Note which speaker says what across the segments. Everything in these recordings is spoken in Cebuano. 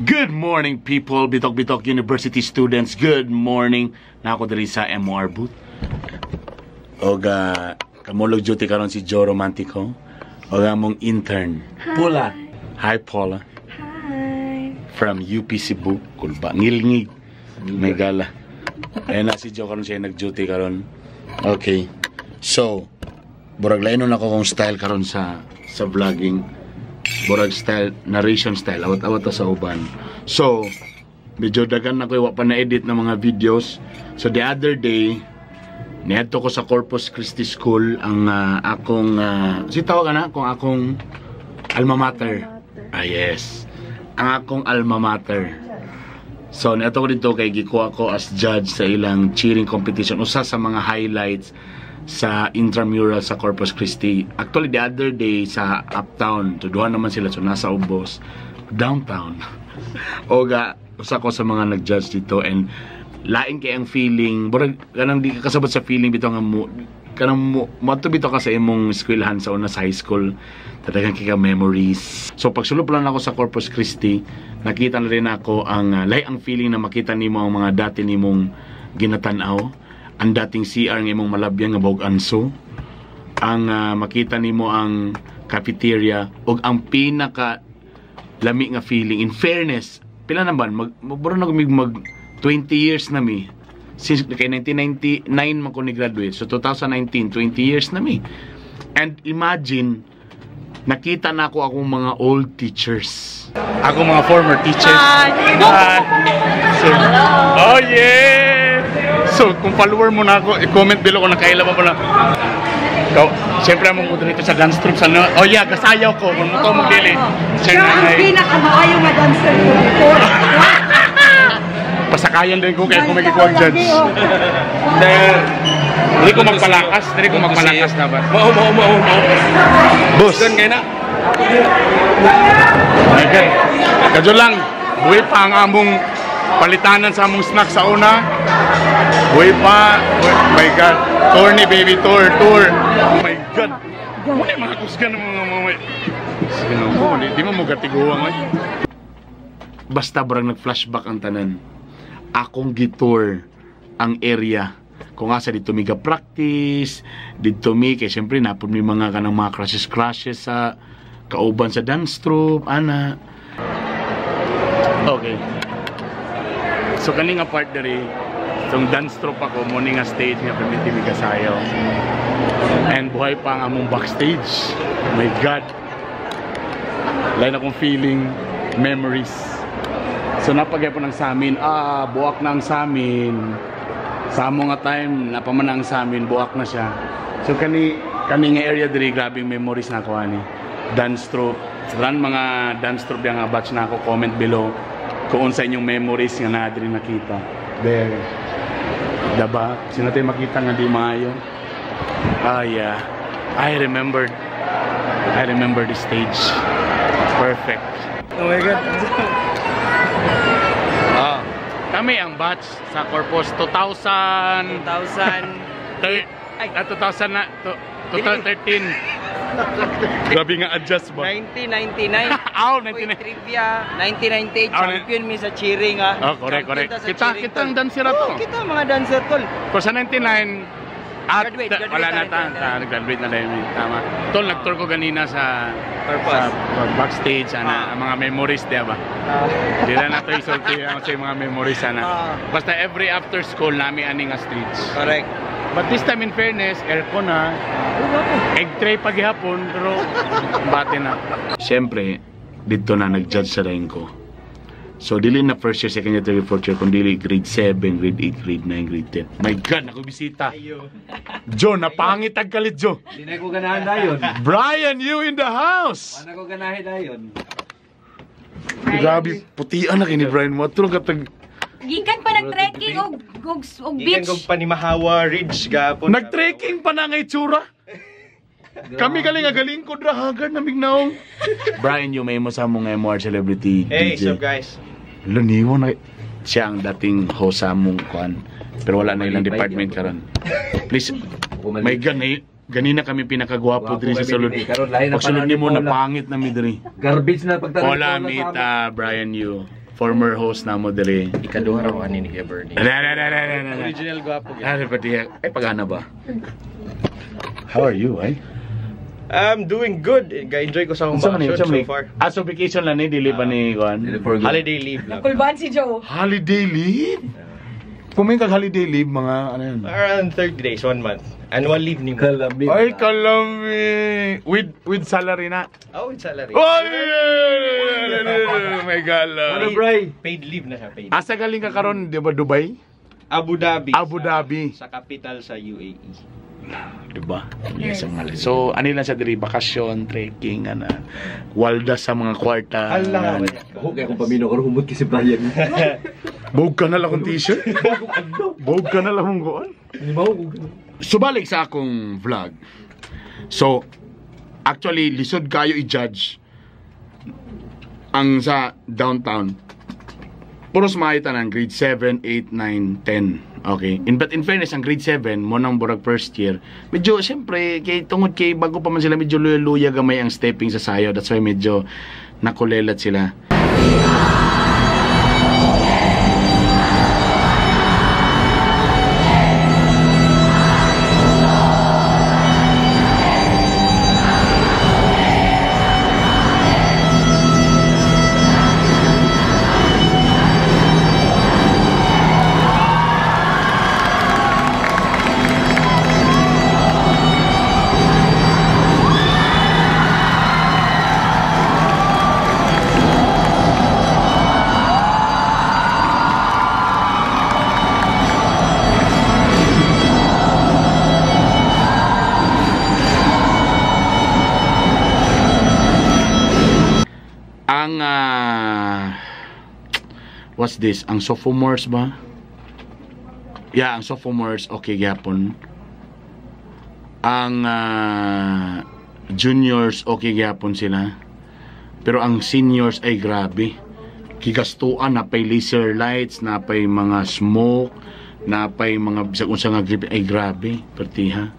Speaker 1: Good morning, people, Bitok Bitok University students. Good morning. Naa ko diri sa MR booth. Oga kamulog duty karon si Joe Romantico. Og among intern.
Speaker 2: Pula.
Speaker 1: Hi, Paula.
Speaker 3: Hi.
Speaker 1: From UP Cebu. Kulba. Ngilngig. May gala. Ayan na si Joe karon, siya nag-duty karon. Okay. So, burag lain na ako kung style karon sa vlogging. Burag style, narration style. Awat-awat ta sa uban. So, medyo dagan na ko wa pa na-edit ng mga videos. So, the other day, niadto ko sa Corpus Christi School, ang akong si tawag na kung akong alma mater. Ah, yes. Ang akong alma mater. So, niadto ko dito kay gikuha ko as judge sa ilang cheering competition. Usa sa mga highlights sa intramural sa Corpus Christi. Actually, the other day sa Uptown, so duha naman sila, so nasa ubos, downtown. Oga, usa ko sa mga nag-judge dito and lain kay ang feeling, burag kanang di ka kasabot sa feeling bitaw nga mo kanang mo moadto bitaw ka sa imong eskwelahan sa una sa high school, talagang kay ka memories. So pagsulod pa lang ako sa Corpus Christi, nakita na rin ako ang lahi ang feeling na makita nimo ang mga dati nimong ginatan-aw, ang dating CR nga imong malabyan nga bog anso, ang makita nimo ang cafeteria ug ang pinaka lami nga feeling, in fairness, pila na ba mag mura na mig mag 20 years na mi since kay 1999 man ko ni graduate, so 2019, 20 years na mi. And imagine, nakita na ako akong mga old teachers, ako mga former teachers.
Speaker 3: Hi.
Speaker 1: Hi. So, oh yeah, so kung follower mo na ako, i-comment below kung nakaila pa na. Ikaw, siyempre among mo dito sa dance troupe sa no. Oh yeah, gasayaw ko kung mo to mo dili.
Speaker 4: Siya ang pinakamaayo nga dancer ko before.
Speaker 1: Pasakayan din ko kaya kung may gikuwang judge. Dili ko magpalakas, dili ko magpalakas na ba.
Speaker 2: Mao, mao, mao, mao.
Speaker 1: Boss.
Speaker 2: Kusgan kay na.
Speaker 1: My God. Kadyo lang, buhi pa ang among palitanan sa among snack sa una. Buhi pa. Buhi, my God. Tour ni baby, tour, tour. Oh my God. Muna yung mga kusgan ng mga. Sige na ko, di mo mo gatiguan oy. Basta barang nag-flashback ang tanan. Akong gitour ang area kung asa dito mi ga practice dito mi kay syempre napod mi mga kanang mga crushes crushes sa kauban sa dance troupe ana. Okay, so kani nga part diri itong dance troupe ako mo ni nga stage nga permiti mi kasayaw and buhay pa ang among backstage. My God, lain akong feeling, memories. So napagay po ng samin. Ah, buak na ang samin. Sa amo nga time, napaman ang samin, buak na siya. So kani kani nga area diri, grabing memories na ako ani. Dance troupe. Sa mga dance troupe nga batch na ako, comment below kung unsa inyong memories nga naa diri nakita. There. Diba? Sino tayo makita nga di maayo? Ah, yeah. I remembered. I remember the stage. Perfect.
Speaker 2: Oh my God.
Speaker 1: Ah, kami ang batch sa Corpus 2000
Speaker 2: 2000
Speaker 1: Ay, 2000 na to, 2013. Grabe nga adjust ba?
Speaker 2: 1999.
Speaker 1: Aw,
Speaker 2: Uy,
Speaker 1: 99.
Speaker 2: trivia. 1998
Speaker 1: Ah,
Speaker 2: champion mi sa cheering ah.
Speaker 1: Oh, correct,
Speaker 2: Champion
Speaker 1: correct.
Speaker 2: ta sa
Speaker 1: Kita
Speaker 2: cheering,
Speaker 1: kita
Speaker 2: tol.
Speaker 1: ang dancer to.
Speaker 2: Oh, kita mga dancer, tol.
Speaker 1: Pero sa 99 at
Speaker 2: Graduate, graduate
Speaker 1: wala na
Speaker 2: na,
Speaker 1: ta,
Speaker 2: 99.
Speaker 1: ta, graduate na dahil tama. Tol, nag-tour ko ganina sa
Speaker 2: Purpose.
Speaker 1: sa backstage ana, ang mga memories, di ba?
Speaker 2: Ah.
Speaker 1: Di na nato isulti ang sa mga memories ana. Basta every after school nami ani nga streets.
Speaker 2: Correct.
Speaker 1: But this time, in fairness, aircon na. Egg tray paghihapon, pero bate na. Siyempre, dito na nag-judge sa rin ko. So, dili na first year, second year, third year, fourth year, kundi grade 7, grade 8, grade 9, grade 10. My God, ako bisita. Joe, napangit ang kalit, Joe.
Speaker 5: Di na ko ganahan dayon.
Speaker 1: Brian, you in the house!
Speaker 5: Wala ko ganahan dayon.
Speaker 1: Grabe, putian na kini Brian mo. Tulong katag.
Speaker 3: Gikan pa nag-trekking og
Speaker 6: Gikan
Speaker 3: beach.
Speaker 6: kog Panimahawa Ridge gapon.
Speaker 1: Nag-trekking pa na nga itsura. Kami galing nga galing ko dra haggard na mignaong. Brian, you may mo sa mong MR celebrity
Speaker 6: Hey,
Speaker 1: DJ.
Speaker 6: what's up, guys?
Speaker 1: Luniwo na siya ang dating host sa among kuan. Pero wala na ilang department karon. Please, may gani ganina kami pinakagwapo
Speaker 5: Gwapo
Speaker 1: diri sa
Speaker 5: kami
Speaker 1: sulod.
Speaker 5: diri. Karon lahi na
Speaker 1: Pagsulod
Speaker 5: panahon
Speaker 1: nimo
Speaker 5: ni
Speaker 1: na
Speaker 5: Paula.
Speaker 1: Pangit na mi diri.
Speaker 5: Garbage na pagtanong.
Speaker 1: Hola, mita Brian Yu. Former host na mo diri.
Speaker 6: Ikaduha raw ani ni Bernie.
Speaker 1: Na.
Speaker 6: Original gwapo gyud.
Speaker 1: Ano ba diya? Ay, pagana ba? How are you, ay?
Speaker 6: I'm doing good. Ga-enjoy ko sa akong vacation so far.
Speaker 1: Ah, so vacation lang ni, dili ba ni Juan?
Speaker 6: Holiday leave lang.
Speaker 4: Kulban si Joe.
Speaker 1: Holiday leave? Kung may kag holiday leave, mga ano yun?
Speaker 6: Around 30 days, 1 month. Annual leave ni mo.
Speaker 5: Kalami.
Speaker 1: Ay, kalami! With salary na.
Speaker 6: Oh, with salary.
Speaker 1: Ay! My God.
Speaker 5: Ano, Bray?
Speaker 6: Paid leave na siya, paid.
Speaker 1: Asa galing ka karon, di ba Dubai?
Speaker 6: Abu Dhabi.
Speaker 1: Abu Dhabi.
Speaker 6: Sa capital sa UAE.
Speaker 1: Di ba? Yes, ang So, ano lang sa diri, bakasyon, trekking, ana. Walda sa mga kwarta.
Speaker 6: Ala.
Speaker 5: Ako kaya kung pamino ko humot kasi Brian.
Speaker 1: Bog ka na lang akong t-shirt. Bog ka na lang akong goon. Subalik sa akong vlog. So, actually, lisod kayo i-judge ang sa downtown. Puros maita ng grade 7, 8, 9, 10. Okay. But in fairness, ang grade 7, mo nang burag first year, medyo, siyempre, kay, tungod kay bago pa man sila, medyo luya-luya gamay ang stepping sa sayo. That's why medyo nakulelat sila. Ang what's this? Ang sophomores ba? Yeah, ang sophomores okay gyapon. Ang juniors okay gyapon sila. Pero ang seniors ay grabe. Gigastuan na pay laser lights, na pay mga smoke, na pay mga bisag unsa nga grip ay grabe pertiha.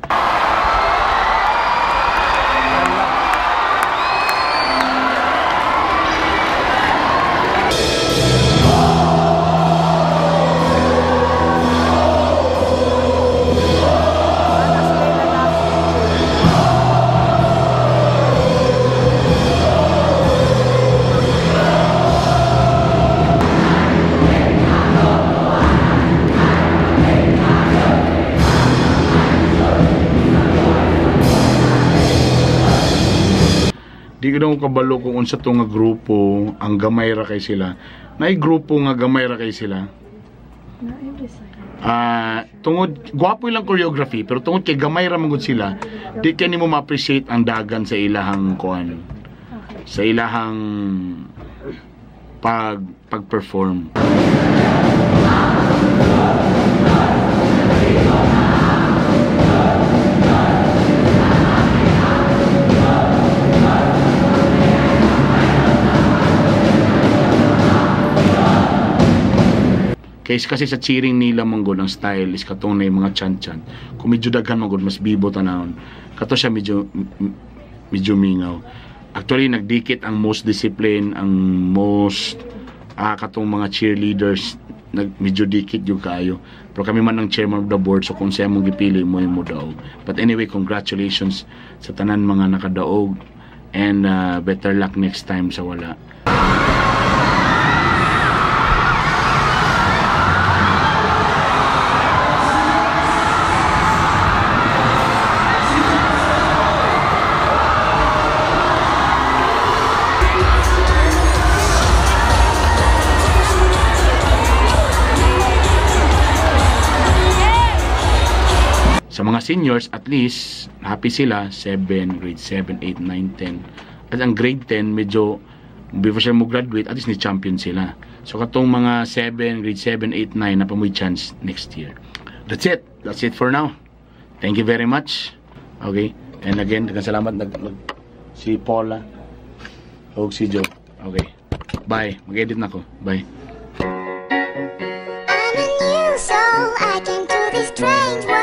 Speaker 1: Di ko daw kabalo kung unsa to nga grupo, ang gamay ra kay sila. Naay grupo nga gamay ra kay sila. Tungod gwapo ilang choreography pero tungod kay gamay ra man gud sila, di kay nimo ma-appreciate ang dagan sa ilahang kuan. Sa ilahang pag-perform. Kaysa kasi sa cheering nila manggod ang style is katong na yung mga chan-chan. Kung medyo daghan manggod, mas bibo tanawon. Kato siya medyo mingaw. Actually, nagdikit ang most discipline, ang most katong mga cheerleaders, medyo dikit yung kaayo. Pero kami man ang chairman of the board, so kung siya mong gipili mo yung mo daog. But anyway, congratulations sa tanan mga nakadaog and better luck next time sa wala. Sa mga seniors, at least, happy sila, 7, grade 7, 8, 9, 10. At ang grade 10, medyo, before sila mo graduate, at least ni champion sila. So, katong mga 7, grade 7, 8, 9, na pa mo'y chance next year. That's it. That's it for now. Thank you very much. Okay. And again, salamat si Paula o si Joe. Okay. Bye. Mag-edit na ako. Bye.
Speaker 7: I'm a new soul. I came to this strange world.